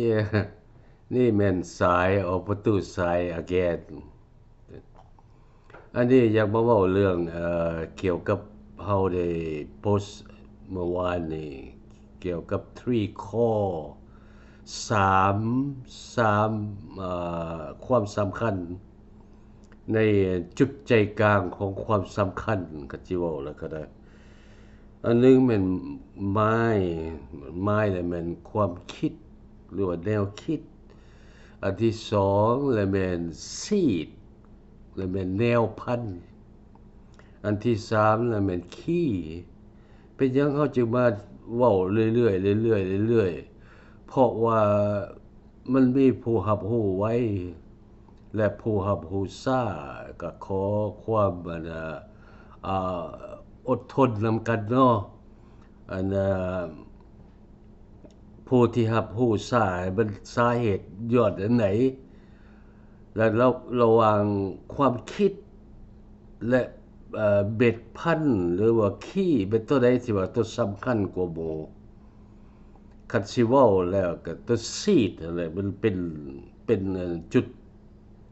Yeah ນີ້ແມ່ນສາຍ ອອກປະຕູສາຍ again. ອັນນີ້ຢາກມາເວົ້າເລື່ອງ ເອີ ກ່ຽວກັບເຮົາໄດ້ໂພສເມື່ອວານນີ້ ກ່ຽວກັບ three core ສາມ ສາມ ເອີ ຄວາມສຳຄັນ ໃນຈຸດໃຈກາງຂອງຄວາມສຳຄັນ ຄັນຊິເວົ້າແລ້ວກໍໄດ້. ອັນໜຶ່ງແມ່ນ mind mind ແລ້ວແມ່ນຄວາມຄິດ ຫຼືວ່າແນວຄິດ. ອັນທີສອງແລ້ວແມ່ນ seed ແລ້ວແມ່ນແນວພັນ. ອັນທີສາມແລ້ວແມ່ນ key. ເປັນຫຍັງເຮົາຈຶ່ງມາເວົ້າເລື້ອຍໆ ເລື້ອຍໆ ເລື້ອຍໆ? ເພາະວ່າມັນມີຜູ້ຮັບຮູ້ໄວ ແລະ ຜູ້ຮັບຮູ້ຊ້າ ກໍຂໍຄວາມ ອັນ ອາ ອົດທົນນຳກັນເນາະ. ອັນ ອາ ຜູ້ທີ່ຮັບຮູ້ຊ້າ ມັນສາເຫດຍ້ອນອັນໃດ? ແລະ ລະ ລະຫວ່າງຄວາມຄິດ ແລະ ເອີ ເມັດພັນ ຫຼືວ່າ key ເປັນຕົວໃດທີ່ວ່າຕົວສຳຄັນກວ່າໝູ່? ຄັນຊິເວົ້າແລ້ວກໍຕົວ seed ຫັ້ນແຫຼະ ມັນເປັນ ເປັນ ເອີ ຈຸດ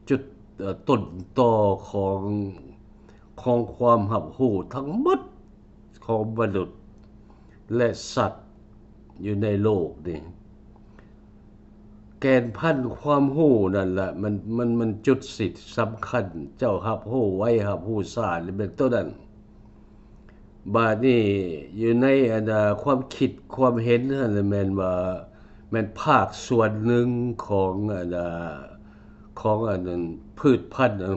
ຈຸດ ເອີ ຕົ້ນຕໍຂອງ ຂອງຄວາມຮັບຮູ້ທັງໝົດຂອງມະນຸດ ແລະ ສັດຢູ່ໃນໂລກນີ້. ແກ່ນພັນຄວາມຮູ້ນັ້ນລະ ມັນ ມັນ ມັນຈຸດທີ່ສຳຄັນ. ເຈົ້າຮັບຮູ້ໄວ ຮັບຮູ້ຊ້າ ນີ້ແມ່ນຕົວນັ້ນ. ບາດນີ້ຢູ່ໃນ ອັນ ອາ ຄວາມຄິດຄວາມເຫັນຫັ້ນ ແມ່ນວ່າ ແມ່ນພາກສ່ວນໜຶ່ງຂອງ ອັນ ອາ ຂອງ ອັນ ອັນ ພືດພັນ ອັນ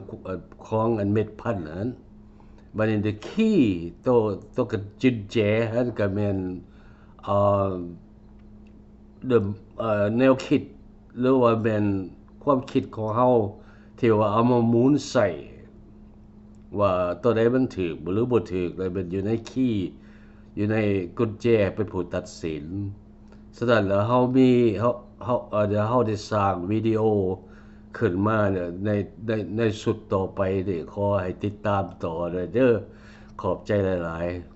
ຂອງ ອັນ ເມັດພັນຫັ້ນ. ບາດນີ້ the key ໂຕ ໂຕກະຈຸນແຈຫັ້ນກະແມ່ນ ເອີ ເດີ ເອີ ແນວຄິດ ຫຼືວ່າແມ່ນຄວາມຄິດຂອງເຮົາ ທີ່ວ່າເອົາມາໝູນໃສ່ ວ່າໂຕໃດມັນຖືກ ຫຼືບໍ່ຖືກ ແລ້ວແມ່ນຢູ່ໃນຄີ ຢູ່ໃນກຸນແຈເປັນຜູ້ຕັດສິນ. ສະນັ້ນແລ້ວເຮົາມີ ເຮົາ ເຮົາ ເອີ ດຽວເຮົາໄດ້ສ້າງວິດີໂອຂຶ້ນມາໃນ ໃນ ໃນຊຸດຕໍ່ໄປນີ້ ຂໍໃຫ້ຕິດຕາມຕໍ່ເດີ. ຂອບໃຈຫຼາຍໆ.